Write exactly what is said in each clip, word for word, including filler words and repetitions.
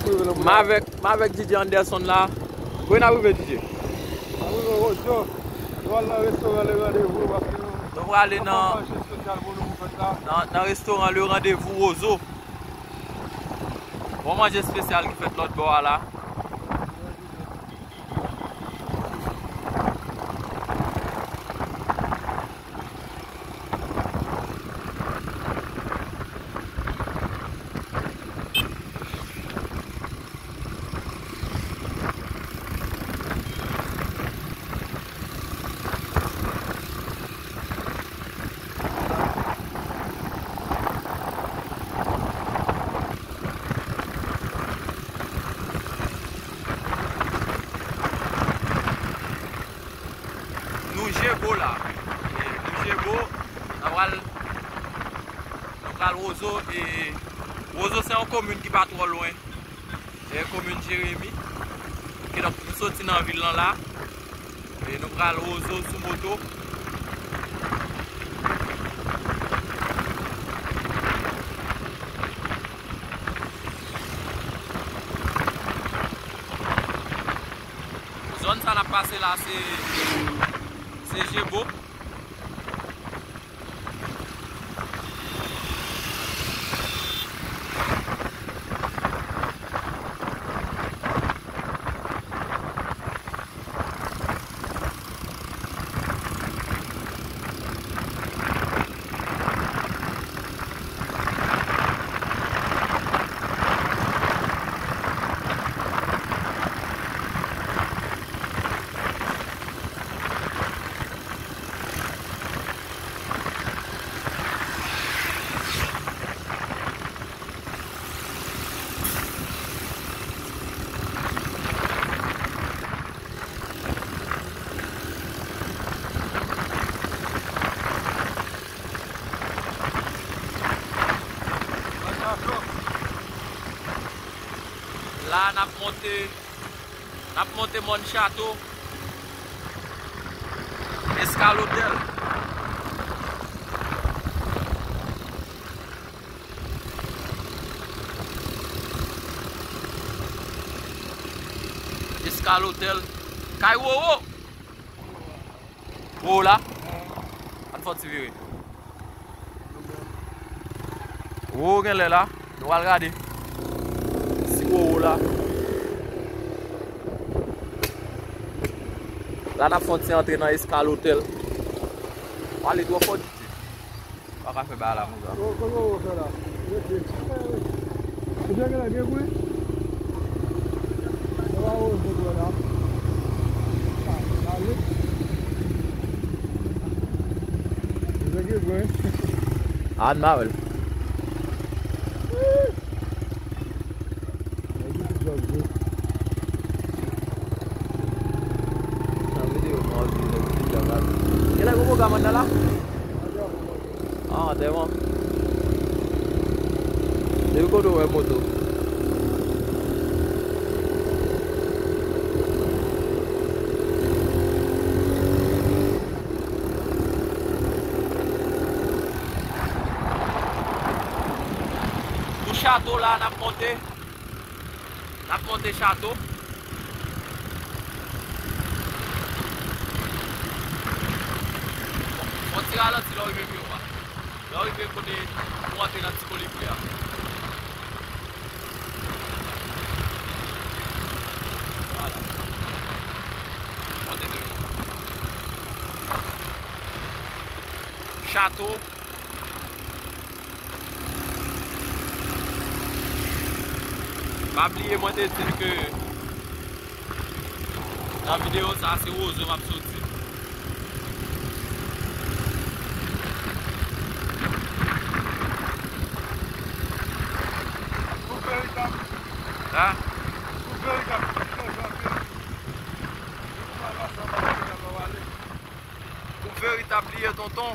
M avèk, m avèk D J Anderson la. Kote n ap rive, D J? N ap rive Wozo. Nou al nan restoran Le Rendez-Vous paske nou, nou prale nan, manje espesyal pou nou pou fèt la. Nan, nan restoran Le Rendez-Vous Wozo. Bon manje espesyal ki fèt lòt bò a la. Nou Jebo la. E, nou Jebo, nou pral, nou pral Wozo. E, Wozo se yon komin ki pa twò lwen. E, komin Jeremi. Kidonk, nou soti nan vil lan la. E, nou pral Wozo sou moto. Zòn sa n ap pase la, se, se Jebo. La, n ap monte, n ap monte Mòn Chato, Eskalotèl. Eskalotèl. Kay Wowo. Wowo la. Ann fè yon ti vire. Wowo genlè la. Nou pral gade. Si Wowo la. La n ap fè yon ti antre nan Eskalotèl. Pale twò fò. Pa ka fè bagay la konsa. Yo, kote w fè la? Rete. Ou fè la gen bwen? Ou pa wè w fè la. Ah, ale. Ou fè gen bwen? Ah, n pa wè l. Nan videyo m ap di nèg ti djab ap. Gen nèg yon pwogram anndan la? Ah, antèman. Depi kote w wè moto. Pou Chato la, n ap monte. N ap monte Chato. Bon, fè yon ti ralanti lè w rive pi wo a. Lè w rive kote pou antre nan Ti Kolibri a. Vwala. Monte pi wo. Chato. Pa bliye mwen te di n ke nan videyo sa se Wozo m ap soti. Koup veritab. Ha? Koup veritab. Koup veritab li ye tonton.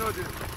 Bondye.